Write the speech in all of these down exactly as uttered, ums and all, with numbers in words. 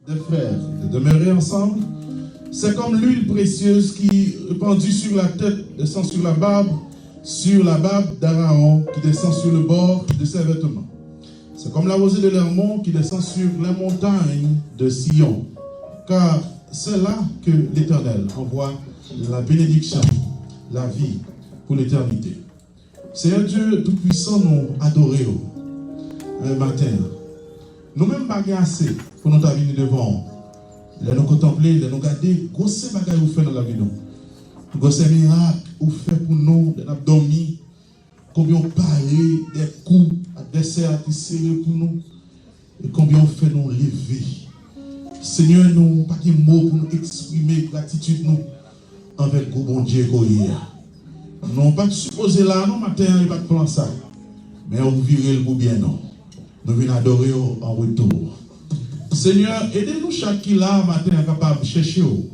Des frères, de demeurer ensemble, c'est comme l'huile précieuse qui répandue sur la tête descend sur la barbe, sur la barbe d'Aaron qui descend sur le bord de ses vêtements. C'est comme la rosée de l'Hermon qui descend sur les montagnes de Sion. Car c'est là que l'Éternel envoie la bénédiction, la vie pour l'éternité. Seyè Dye Toupisan, nou adore w, eh, maten an. Nou menm pa gen ase pou nou ta vini devan w. Lè nou kontanple, lè nou gade gwosè bagay ou fè nan lavi nou, gwosè mirak ou fè pou nou lè n ap dòmi, konbyen w pare de kou advèsè a te sere pou nou, e konbyen w fè nou leve. Senyè, nou pa gen mo pou nou eksprime gratitid nou anvè gwo Bondye ke w ye a. Nou pa t sipoze la a non maten an, e pa t plan sa. Men ou vire l pou byen nou. Nou vin adore w an retou. Senyè, ede nou chak ki la a maten an kapab chèche w.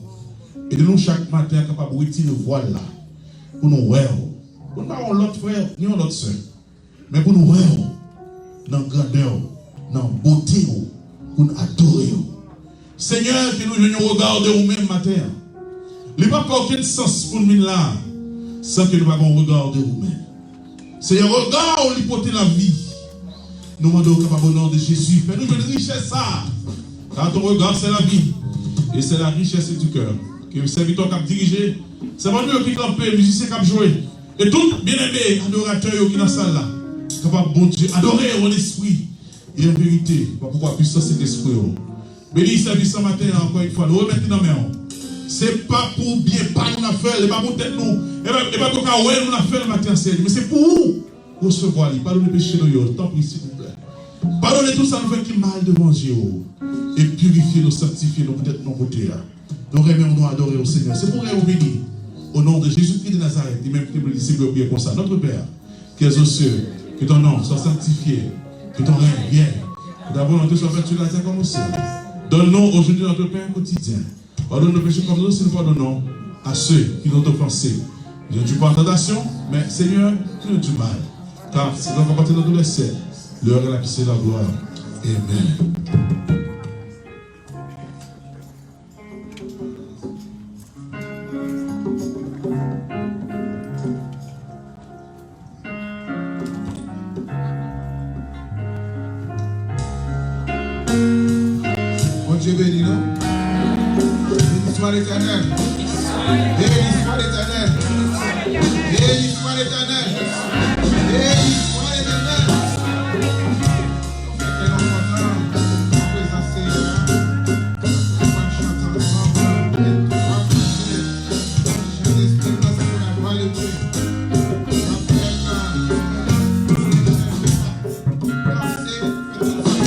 Ede nou chak maten an kapab retire vwal la pou nou wè w. Pou nou pa wè yon lòt frè, ni yon lòt sè. Men pou nou wè w nan grandè w, nan bote w, pou n adore w. Senyè, ke nou jwenn yon rega de ou menm maten an. Li p ap fè okenn sans pou n vin la a san ke nou pa gen yon rega de ou menm. Senyè, rega w li pote lavi. Nou mande w kapab, o non de Jezi, fè nou jwenn richès sa a. Car ton regard, c'est la vie, et c'est la richesse du cœur. Ke sèvitè w k ap dirije, sèvant nou yo ki kanpe, mizisyen k ap jwe, e tout byeneme adoratè yo ki nan sal la kapab, Bondye, adore w an espri e an verite, pa pouvwa pwisan Sentespri w. Beni sèvis an maten an, ankò yon fwa, nou remèt li nan men w. Se pa pou byen pa nou n ap fè l, e pa pou tèt nou, e pa, e pa pou ka wè nou n ap fè l maten an, Senyè, men se pou ou resevwa li. Padone peche nou yo, tanpri, silvouplè. Padone tout sa nou fè ki mal devan je w, e pirifye nou, sanktifye nou poutèt non pote a. Nou renmen w, nou adore w, Senyè. Se pou rèy ou vini. Au nom de Jésus-Christ de Nazareth, li menm ki te voye disip yo priye konsa. Notre Père, qui es aux cieux, que ton nom soit sanctifié, que ton règne vienne, que ta volonté soit faite sur la terre comme au ciel. Donne-nous aujourd'hui notre pain quotidien. Pardonne nos péchés comme nous aussi nous pardonnons à ceux qui nous ont offensés. Ne nous mets pas en tentation, mais Seigneur, délivre-nous du mal. Car c'est toi qui appartiens dans tous les siècles, l'honneur et la puissance et la gloire. Amen. Bondye beni nou. Beni swa Letènèl. Beni swa Letènèl. Beni swa Letènèl. Beni swa Letènèl. Mete nou kontan nan prezans Senyè a. N ap chante ansanm. Sentespri, pase pou la glwa de Dye. N ap fè sa. Pase, fè tout sa pou nou bon.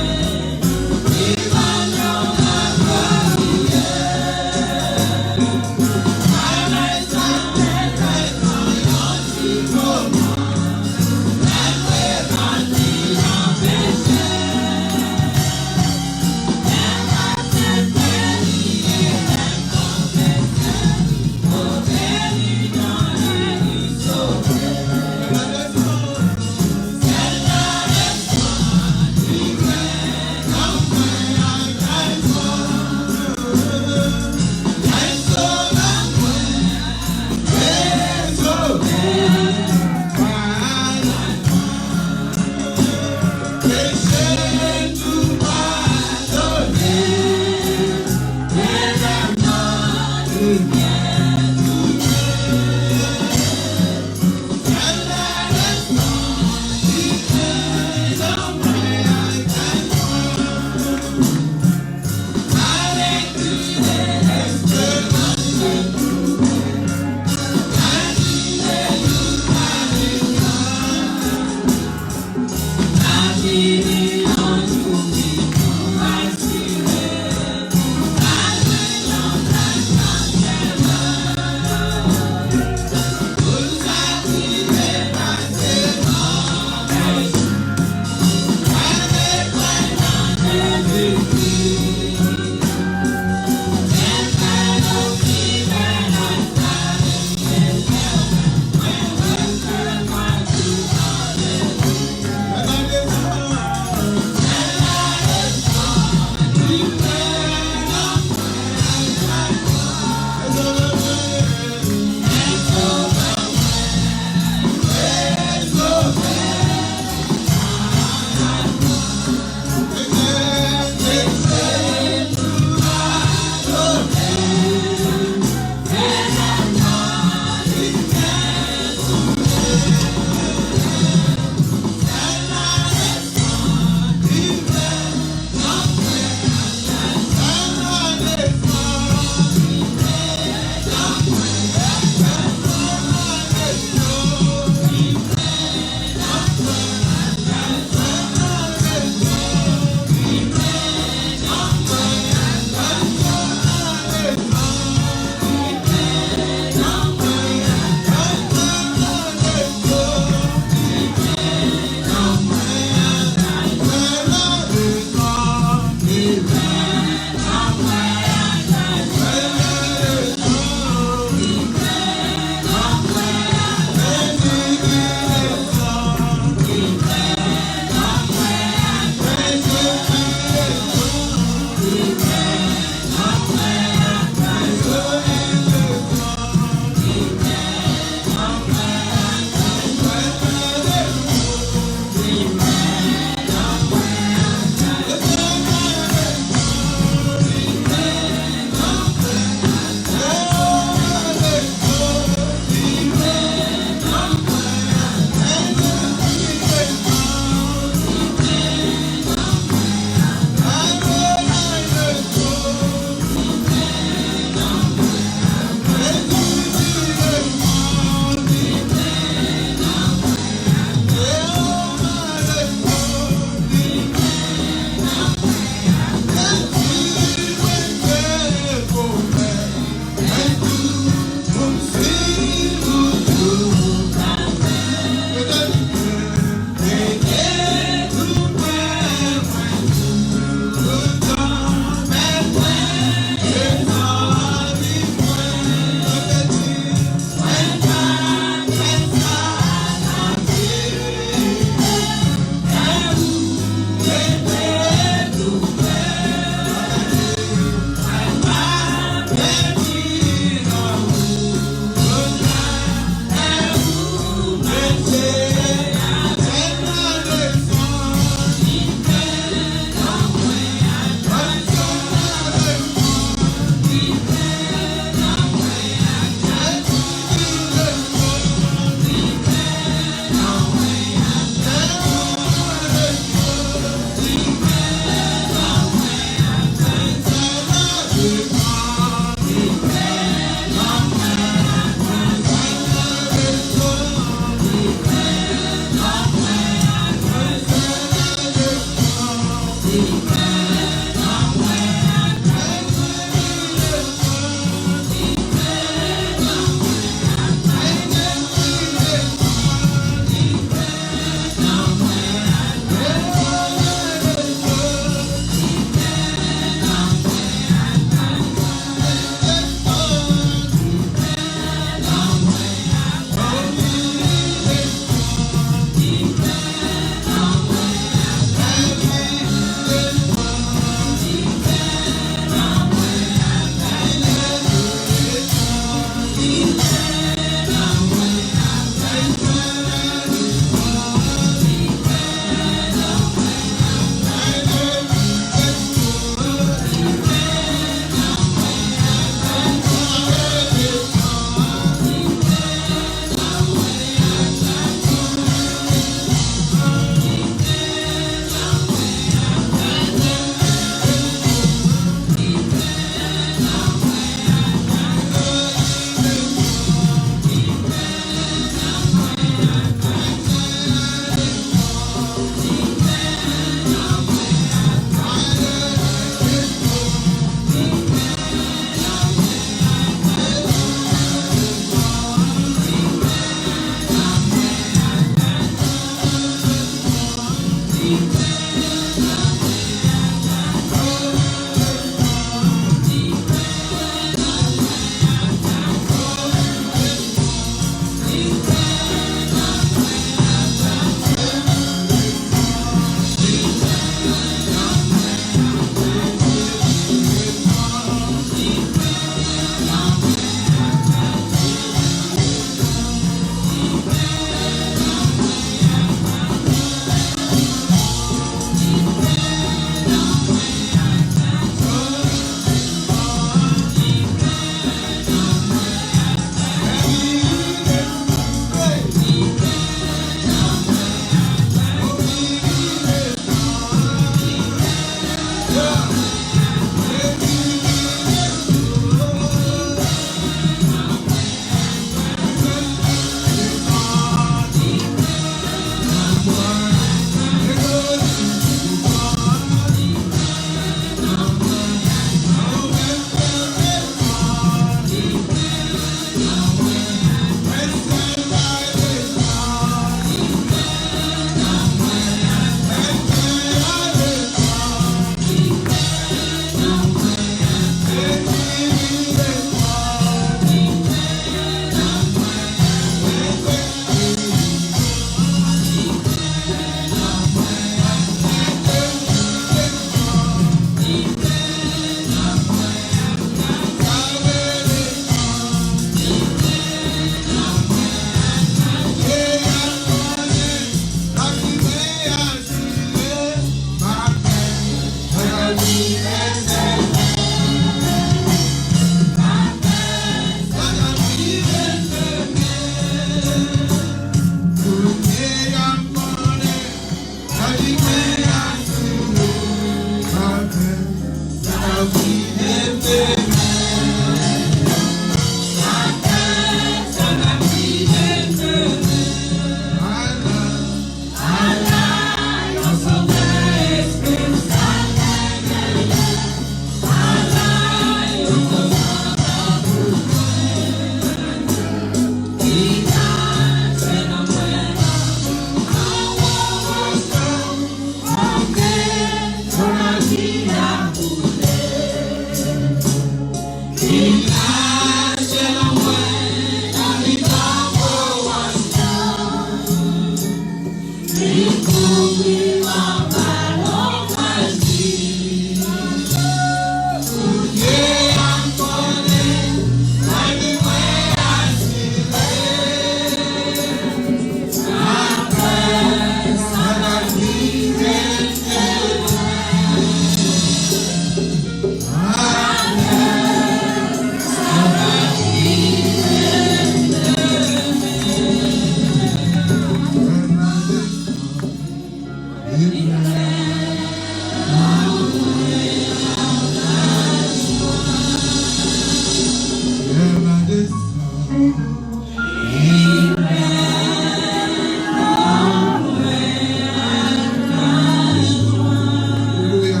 Alelouya.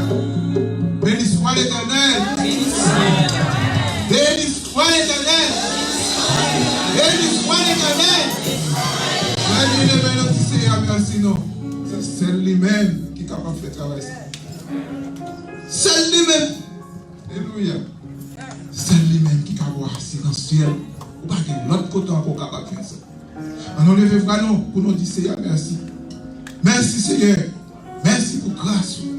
Béni soit l'Éternel. Béni soit l'Éternel. Béni soit l'Éternel. Mwen di Senyè a mèsi non. Se sèl li menm ki kapab fè travay sa. Sèl li menm. Alelouya. Sèl li menm ki ka ba w asirans syèl. Ou pa gen lòt kote ankò w kapab jwenn sa. Ann nou leve vwa nou pou nou di Senyè mèsi. Mèsi Senyè. Mèsi pou gras ou.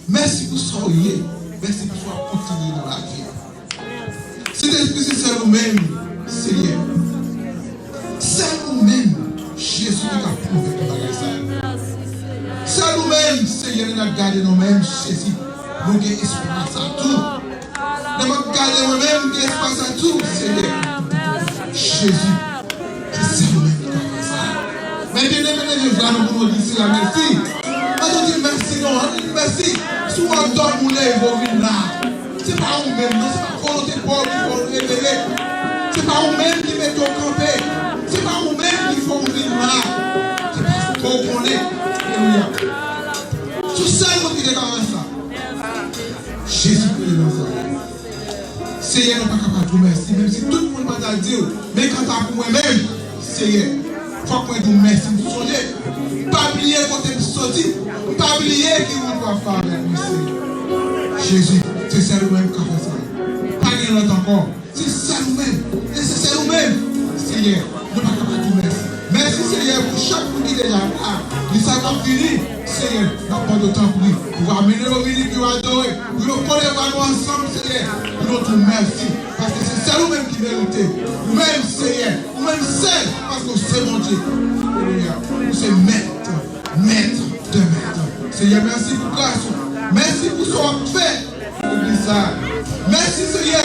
Mèsi pou sa w ye. Mèsi pou sa w ap kontinye nan lavi. Sentespri, se sèl ou menm, Senyè. Sèl ou menm, Jezi, ki ka pwouve tout bagay sa yo. Sèl ou menm, Senyè, lè n ap gade nou menm, Jezi, nou gen espwa sa tou. Lè m ap gade mwen menm, m gen espwa sa tou, Senyè. Jezi, se sèl ou menm ki ka fè sa. Men byeneme, leve vwa nou pou nou di Senyè mèsi. Ann nou di mèsi non, ann nou di mèsi. Si w andòmi, w leve, w vin la. Se pa ou menm non, se pa volonte pa w ki fè w reveye. Se pa ou menm ki mete w kanpe. Se pa ou menm ki fè w vin la. Se paske w konnen. Alelouya. Se sèl moun ki te ka fè sa. Jezi Kris de Nazarèt. Senyè, nou pa ka pa di w mèsi, menm si tout moun pa ta di w, men kanta pou mwen menm, Senyè, fòk mwen di w mèsi. M sonje, m pa bliye kote m soti, m Papa, avèk nou, Senyè. Jezi, se sèl ou menm ki ka fè sa. Pa gen lòt ankò. Se sèl ou menm. E se sèl ou menm. Senyè, nou pa ka pa di w mèsi. Mèsi, Senyè, pou chak moun ki deja la. Li sa k ap vini, Senyè, n ap mande w tanpri pou w amenn yo vini, pou yo adore, pou yo kole bra nou ansanm, Senyè, pou nou di w mèsi. Paske se sèl ou menm ki merite. Ou menm, Senyè, ou menm sèl, paske w se Bondye. Alelouya. Ou se mèt, mèt de mèt. Senyè, mèsi pou gras ou. Mèsi pou sa w ap fè pou legliz sa. Mèsi, Senyè,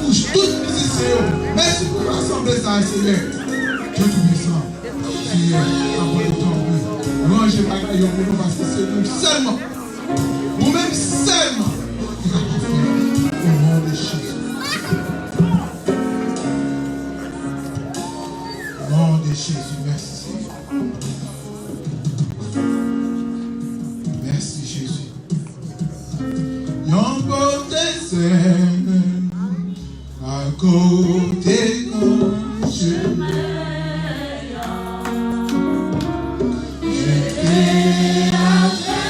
pou tout mizisyen yo. Mèsi pou asanble sa, Senyè. Dye Toupisan, Senyè, apre yo tanpri, ranje bagay yo pou nou, paske se nou sèlman, nou menm sèlman, ki kapab fè. O non de Jezi. O non de Jezi, mèsi, Senyè. Mèsi, Jezi. Yon kote sèl, akote gran chemen an. Mete atè.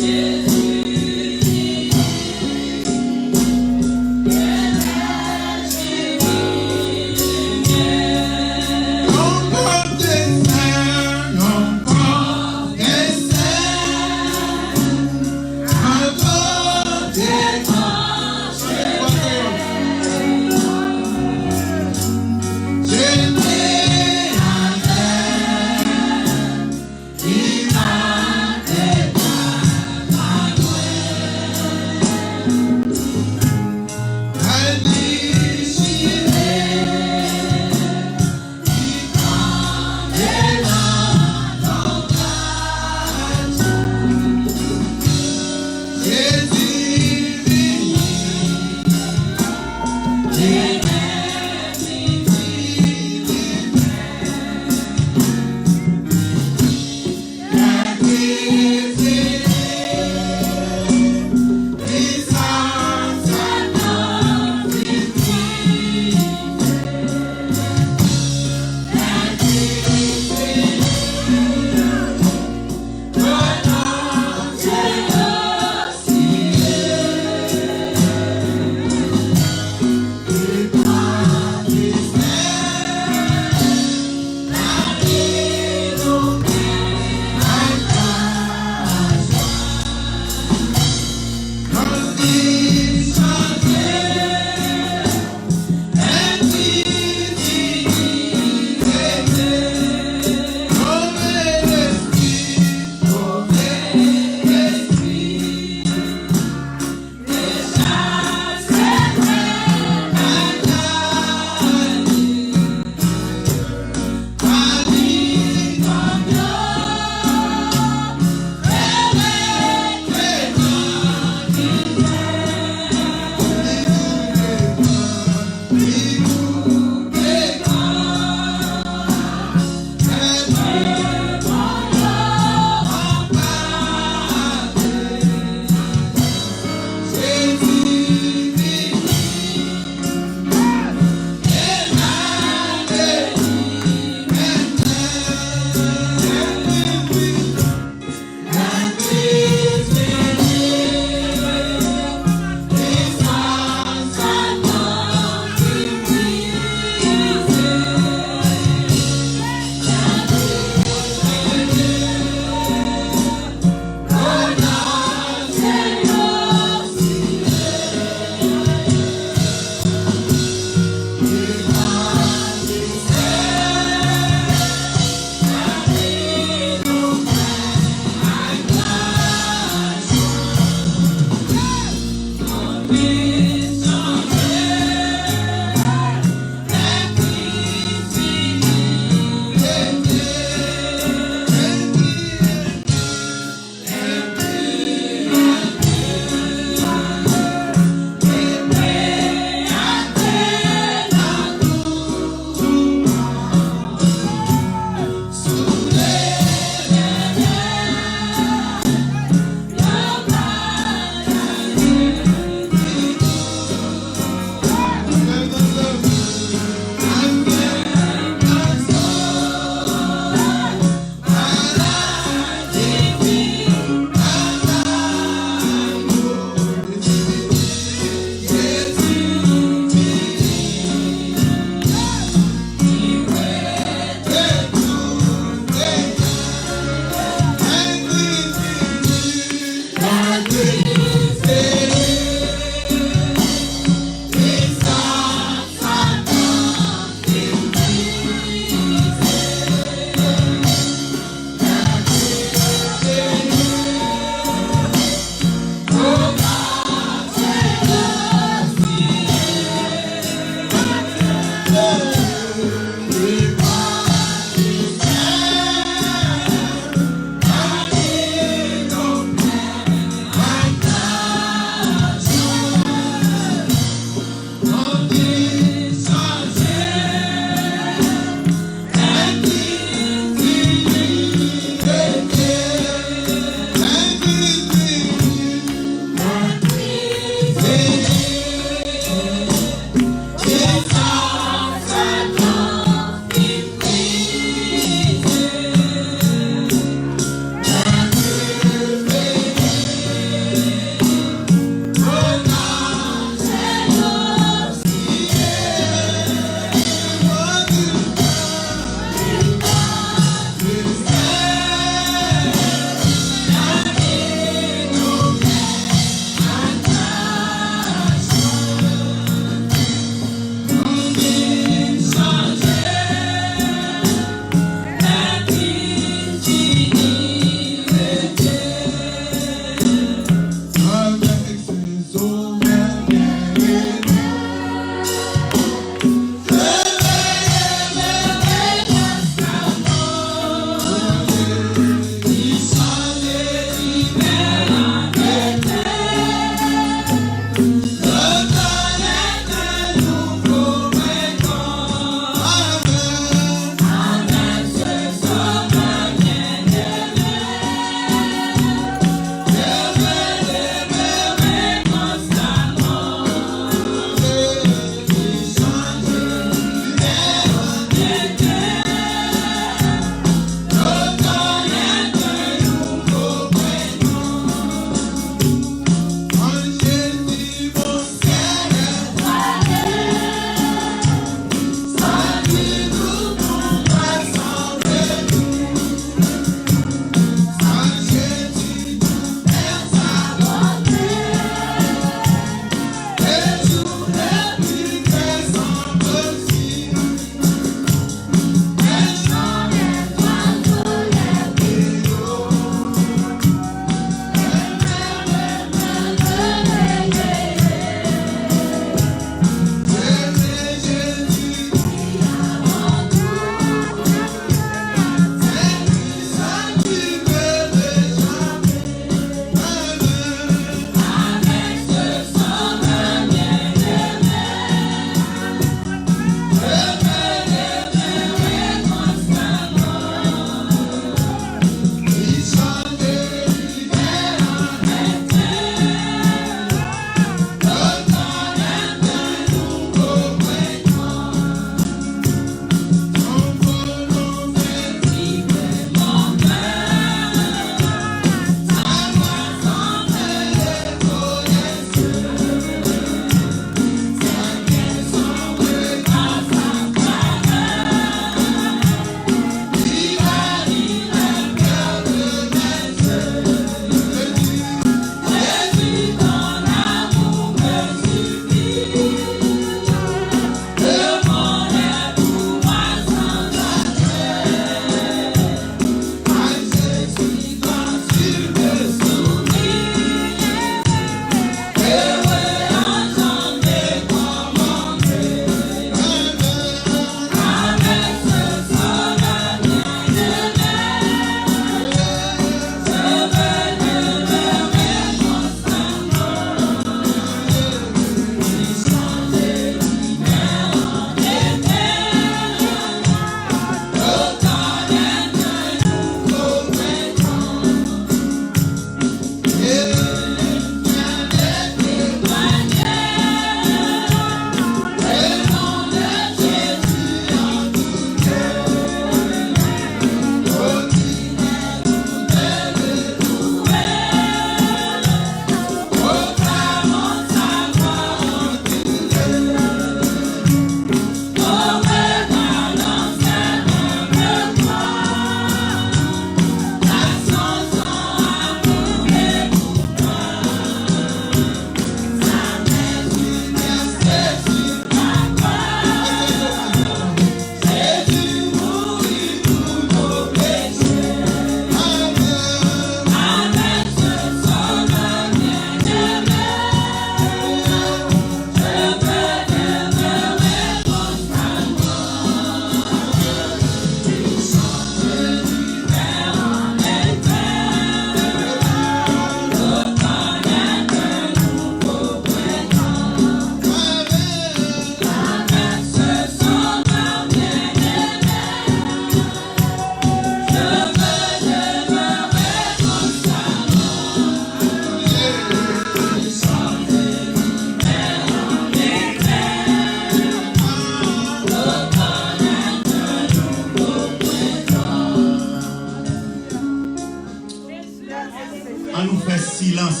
silans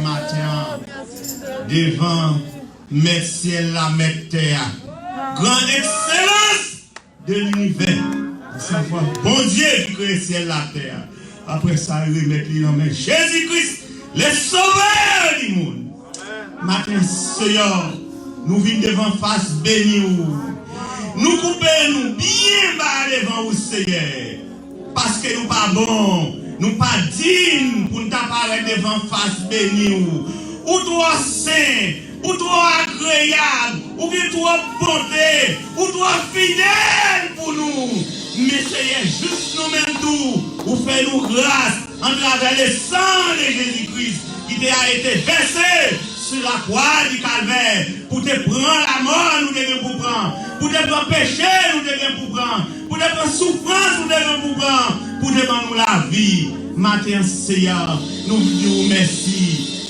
maten an devan Mèt syèl la, Mèt tè a. Gran ekselans de linivè. Sa fwa Bondye ki kreye syèl la, tè a. Apre sa, l remèt li nan men Jezi Kris, le Sovè di monn. Maten, Seyè, nou vin devan fas beni w. Nou koupe nou byen ba devan ou, Seyè. Paske nou pa bon, nou pa dign pou n ta parèt devan fas beni w. Ou twò sen, ou twò agreyab, ou gen twòp bonte, ou twò fidèl pou nou. Men Seyè, jis nou menm tou, ou fè nou gras atravè le sang de Jésus-Christ ki te a été versé sur la croix du Calvaire pou te pran lamò nou te gen pou pran, pou te pran peche nou te gen pou pran, pou te pran soufrans nou te gen pou pran, pou te ban nou lavi. Maten an, Seyè, nou di w mèsi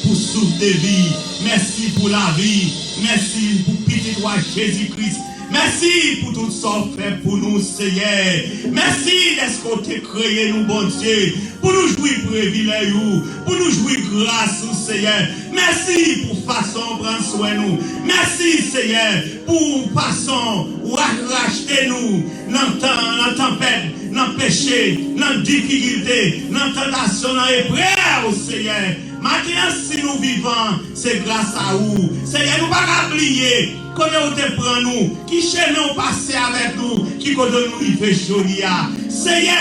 pou souf de vi, mèsi pou lavi, mèsi pou Pitit w a Jezi Kris. Mèsi pou tout sa w fè pou nou, Seyè. Mèsi dèske w te kreye nou, Bondye, pou nou jwi privilèj ou, pou nou jwi gras ou, Seyè. Mèsi pou fason w pran swen nou. Mèsi, Seyè, pou fason w rachte nou nan tan, nan tanpèt, nan peche, nan difikilte, nan tantasyon, nan eprèv, Seyè. Maten an, si nou vivan, se gras a ou. Seyè, nou pa ka bliye kote ou te pran nou, ki chemen ou pase avèk nou, ki kote nou rive jodi a. Seyè,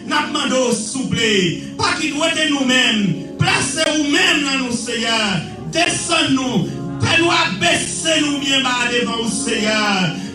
n ap mande w souple, pa kite w rete nou menm, plase ou menm nan nou, Seyè. Desann nou, fè nou abese nou byen ba devan ou, Seyè,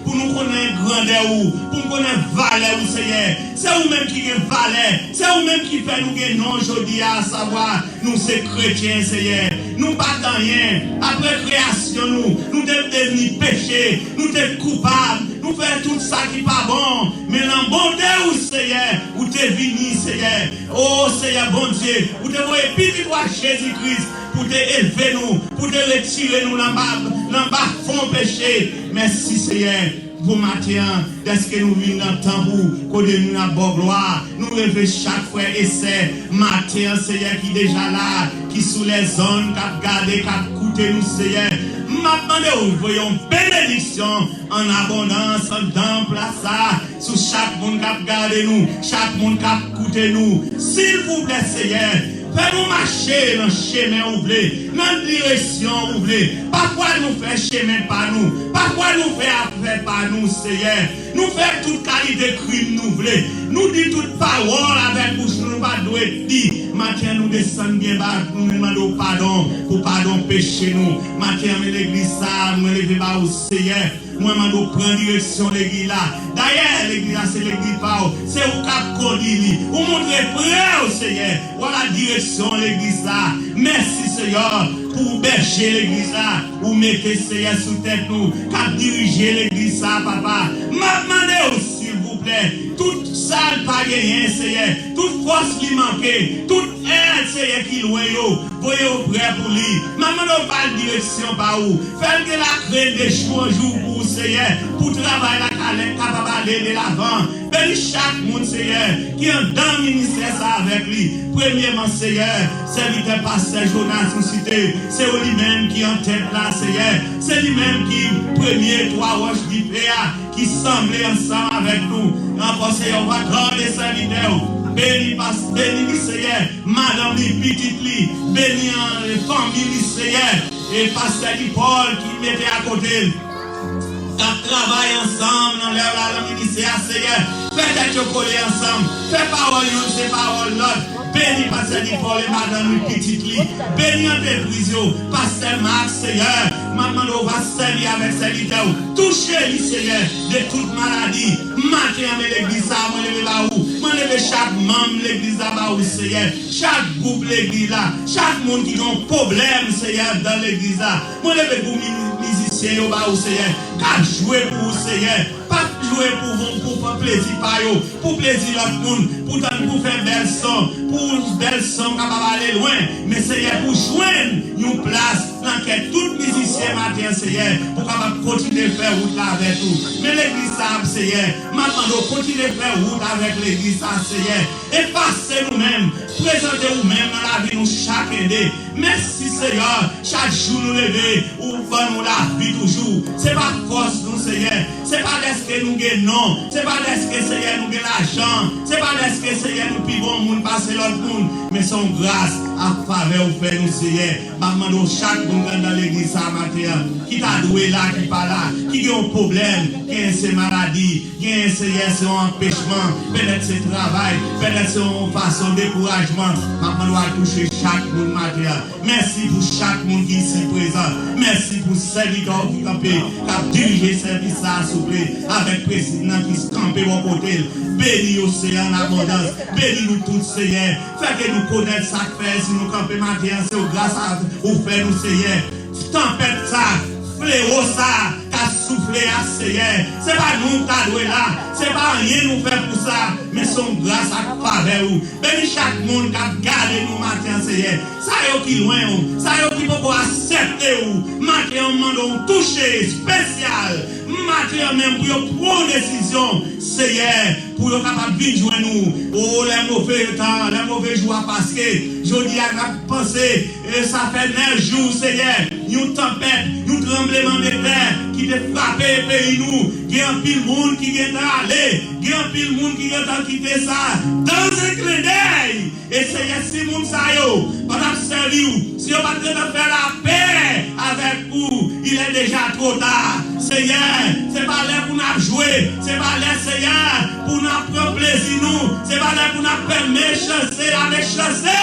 pou nou konnen grandè ou, pou nou konnen valè ou, Seyè. Se ou menm ki gen valè, se ou menm ki fè nou gen non jodi a, asavwa nou se kretyen, Seyè. Nou pa t anyen. Apre kreyasyon nou, nou te devni peche, nou te koupab, nou fè tout sa ki pa bon. Men nan bonte ou, Seyè, ou te vini, Seyè. O Seyè Bondye, ou te voye Pitit ou a Jezi Kris pou te elve nou, pou te retire nou nan ba, nan ba fon peche. Mèsi, Seyè, pou maten an, dèske nou vin nan tanp ou, kote nou ap ba w glwa. Nou leve chak frè e sè maten an, Seyè, ki deja la, ki sou lèzonn, k ap gade, k ap koute nou, Seyè. M ap mande w voye yon benediksyon an abondans anndan plas sa a, sou chak moun k ap gade nou, chak moun k ap koute nou. Silvouplè, Seyè, fè nou mache nan chemen ou vle, nan direksyon ou vle. Pafwa nou fè chemen pa nou, pafwa nou fè afè pa nou, Seyè. Nou fè tout kalite krim nou vle. Nou di tout pawòl avèk bouch nou, nou pa dwe di. Maten an, nou desann byen ba, nou mande w padon pou padon peche nou. Maten an, men legliz sa a, mwen leve ba ou, Seyè. Mwen mande w pran direksyon legliz la. Dayè, legliz la se legliz pa w. Se ou k ap kondi li. Ou montre frè w, Seyè. Vwala direksyon legliz la. Mèsi, Seyè, pou bèje legliz la. Ou mete, Seyè, sou tèt nou, k ap dirije legliz sa, papa. M ap mande w, silvouplè, tout sa l pa genyen, Seyè, tout fòs li manke, tout èd, Seyè, ki lwen yo, voye yo prè pou li. M ap mande w ba l direksyon pa ou. Fè l gen lakrenn de jou an jou pou ou, Seyè, pou travay la ka, kapab ale de lavan. Beni chak moun, Seyè, ki anndan ministè sa avèk li. Premyeman, Seyè, sèvitè pastè Jonas nou site, se ou li menm ki antèt la, Seyè. Se li menm ki premye twa wòch dife a, ki sanble ansanm avèk nou. Ankò, Seyè, ou pa tande sèvitè w. Beni pas, beni li, Seyè. Madanm li, pitit li, beni an, fanmi li, Seyè. E pastè Dipòl ki mete akote l, k ap travay ansanm nan lè la nan ministè a, Seyè. Fè tèt yo kole ansanm. Fè pawòl youn se pawòl lòt. Beni pastè Dipòl e madanm li, pitit li. Beni antrepriz yo. Pastè Mak, Seyè, m ap mande w va sèvi avèk sèvitè w. Touche li, Seyè, de tout maladi. Maten an, men legliz sa a, mwen leve ba ou. Mwen leve chak manm legliz la ba ou, Seyè. Chak gwoup legliz la, chak moun ki gen yon pwoblèm, Seyè, anndan legliz la. Mwen leve gwoup mi-, mizisyen yo ba ou, Seyè. K ap jwe pou ou, Seyè. Pa jwe pou, pou, pou plezi pa yo, pou plezi lòt moun, pou tann, pou fè bèl son, pou bèl son kapab ale lwen. Men, Seyè, pou jwenn yon plas nan kè tout mizisyen maten an, Seyè, pou kapab kontinye fè wout la avèk ou. Men legliz sa a, Seyè, m ap mande w kontinye fè wout avèk legliz sa a, Seyè. Efase nou menm, prezante ou menm nan lavi nou chak ede. Mèsi, Seyè, chak jou nou leve, ou ban nou lavi toujou. Se pa fòs nou, Seyè. Se pa dèske nou gen non. Se pa dèske, Seyè, nou gen lajan. Se pa dèske, Seyè, nou pi bon moun pase lòt moun. Men se yon gras ak favè ou fè nou, Seyè. M ap mande w chak moun ki anndan legliz sa a maten an, ki ta dwe la, ki pa la, ki gen yon pwoblèm, genyen se maladi, genyen, Seyè, se yon anpechman, petèt se travay, petèt se yon fason dekourajman. M ap mande w al touche chak moun maten an. Mèsi pou chak moun ki isit prezan. Mèsi pou sèvitè w ki kanpe, k ap dirije sèvis sa a, souple, avèk prezidan nan ki kanpe bò kote l. Beni yo, Seyè, an abondans. Beni nou tout, Seyè. Fè ke nou konèt sa k fè si nou kanpe maten an, se gras a ou fè nou, Seyè. Tanpèt sa, flewo sa k ap soufle a, Seyè, se pa nou k ta dwe la, se pa anyen nou fè pou sa, men se yon gras ak favè ou. Beni chak moun k ap gade nou maten an, Seyè. Sa yo ki lwen ou, sa yo ki poko aksepte ou, maten an, m mande w touche espesyal. Maten an menm pou yo pran yon desizyon, Seyè, pou yo kapab vin jwenn ou. O, lè move tan, lè move jou a pase, jodi a n ap panse, e sa fè nèf jou, Seyè, yon tanpèt, yon tranblemanntè ki te frape peyi nou. Gen anpil moun ki gentan ale, gen anpil moun ki gentan kite sa. Dans un clin d'œil, E Seyè, si moun sa yo pa t ap sèvi w, si yo pa t gentan fè lapè avèk ou, il est déjà trop tard. Seyè, se pa lè pou n ap jwe, se pa lè, Seyè, pou n ap pran plezi nou, se pa lè pou n ap fè mechanste a mechanste,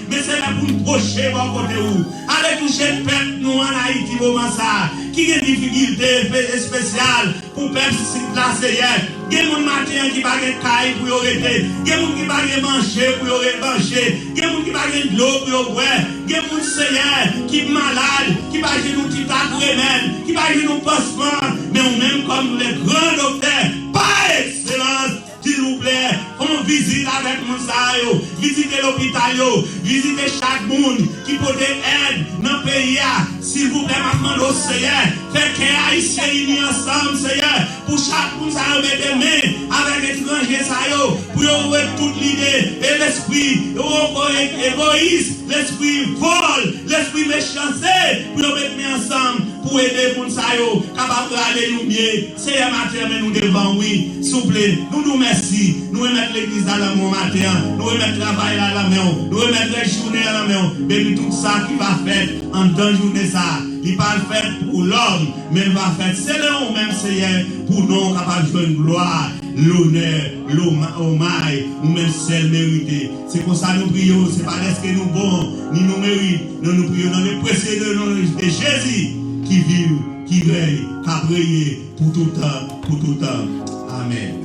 men se lè pou n pwoche bò kote ou. Ale touche pèp nou ann Ayiti moman sa a, ki gen difikilte espe-, espesyal, pou pèp sit la, Seyè. Gen moun maten an ki pa gen kay pou yo rete. Gen moun ki pa gen manje pou yo re-, manje. Gen moun ki pa gen dlo pou yo bwè. Gen moun, Seyè, ki malad, ki pa jwenn yon ti tak remèd, ki pa jwenn yon pansman. Men ou menm, kòm le gran doktè pa ekselans, silvouplè, fè yon vizit avèk moun sa yo. Vizite lopital yo. Vizite chak moun ki pote èd nan peyi a. Silvouplè, m ap mande w, Seyè, fè kè ayisyen ini ansanm, Seyè, pou chak moun sa yo mete men avèk etranje sa yo, pou yo wè tout lide e lespri egoyis, lespri vòl, lespri mechanste, pou yo met men ansanm pou ede moun sa yo kapab rale nou byen. Seyè, maten an, men nou devan w, wi. Souple, nou di w mèsi. Nou remèt legliz la nan men w maten an. Nou remèt travay la nan men w. Nou remèt rès jounen an nan men w. Beni tout sa ki va fèt anndan jounen sa a. Li pa fèt pou lòm, men l va fèt selon ou menm, Seyè, pou non w kapab jwenn glwa, lonè, loma-, omay ou menm sèl merite. Se konsa nou priye w, se pa dèske nou bon, ni nou merit, non, nou priye w nan le presye de non de Jezi ki viv, ki rèy, k ap reye pou tout tan, pou tout tan. Amèn.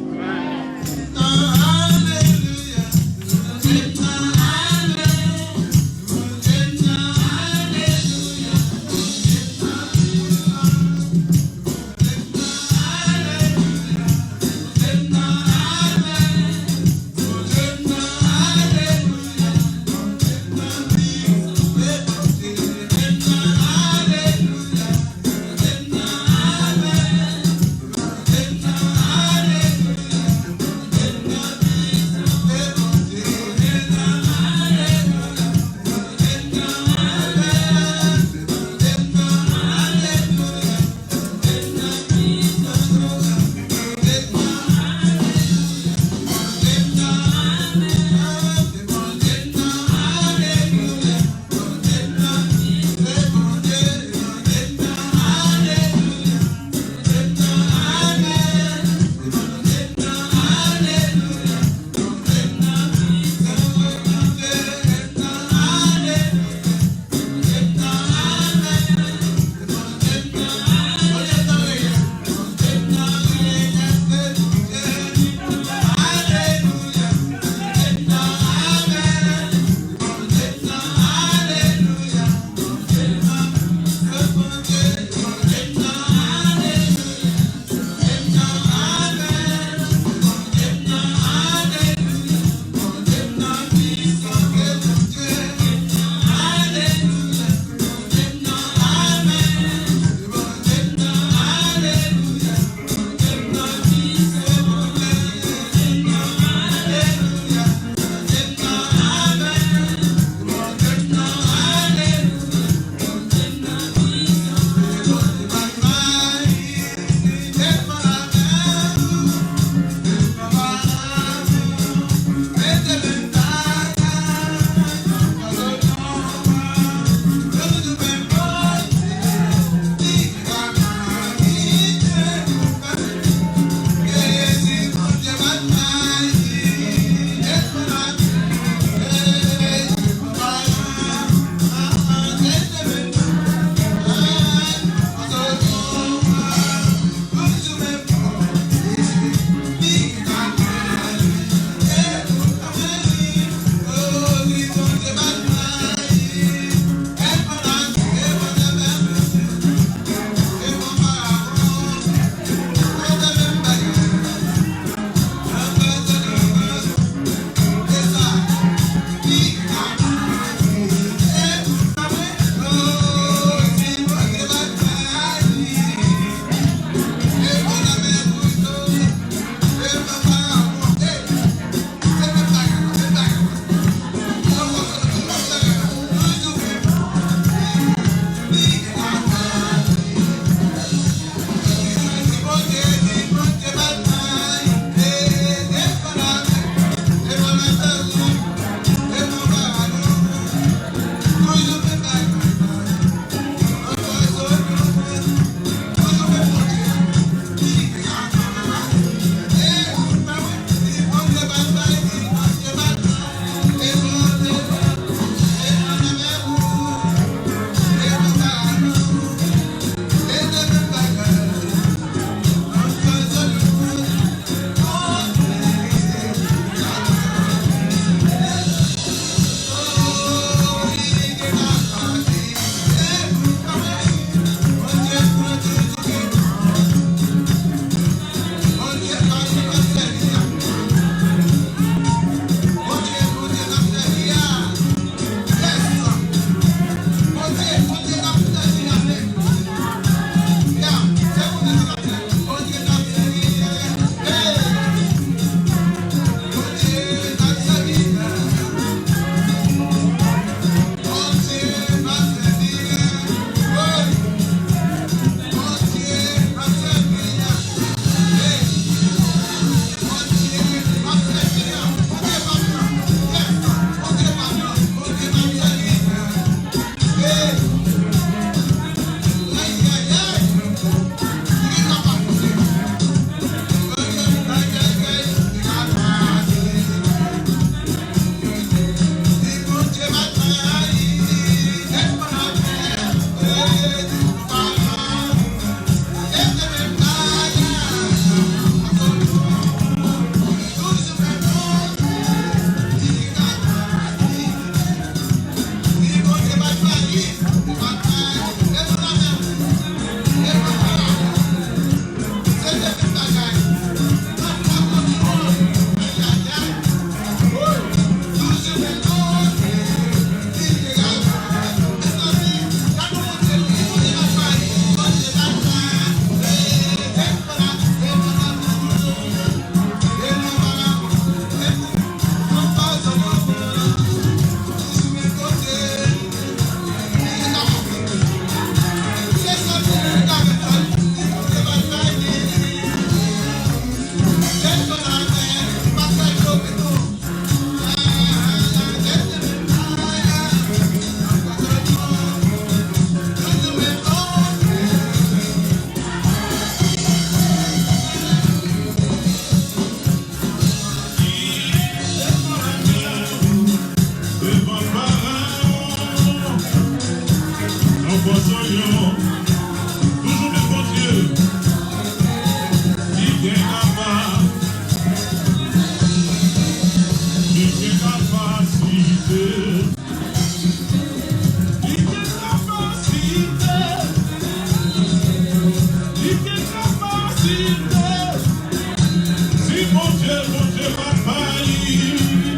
Bondye papa li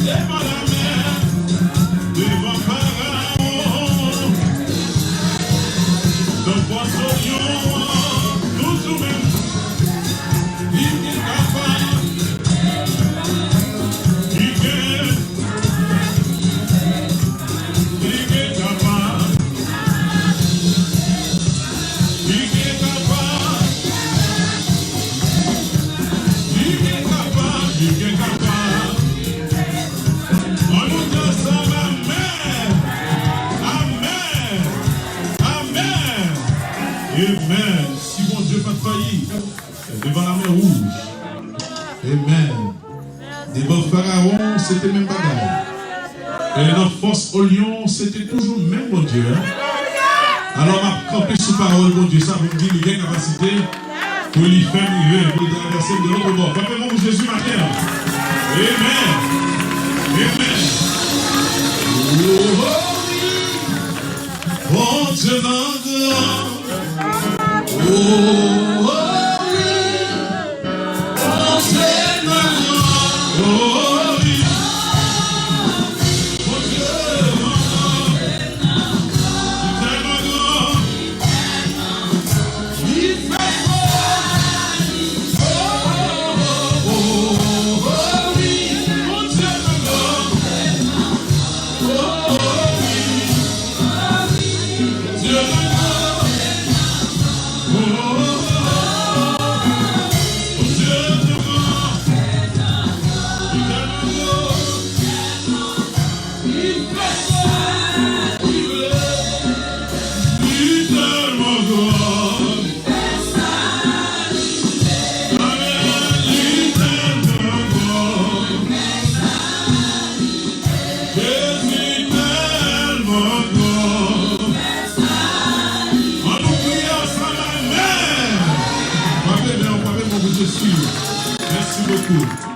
devan lamè, devan Farawon, nan fòs lyon an, toujou menm. Li gen kapab, li gen, li gen kapab, li gen kapab, li gen kapab, li gen kapab. Ann nou di ansanm, amèn, amèn, amèn, amèn. Si Bondye pa t fayi devan lamè wouj, amèn. Devan Farawon, se te menm bagay. E nan fòs o lyon, se te toujou menm Bondye a. Alò, m ap kanpe sou pawòl Bondye sa pou m di li gen kapasite pou li fè m rive, pou li travèse m de lòt bò. Frape men pou Jezi maten an. Amèn. Amèn. Oh, oh, wi. Bondye nan gran. Oh, oh, wi. Bondye nan gran. Oh, wi. Bondye nan gran. Li tèlman gran. Li fè fò. Oh, oh, oh, oh, wi. Bondye nan gran. Oh, oh, wi. Jezi tèlman gran. Ann nou kriye ansanm, amèn. Frape men w, frape men w pou Jezi. Mèsi bokou.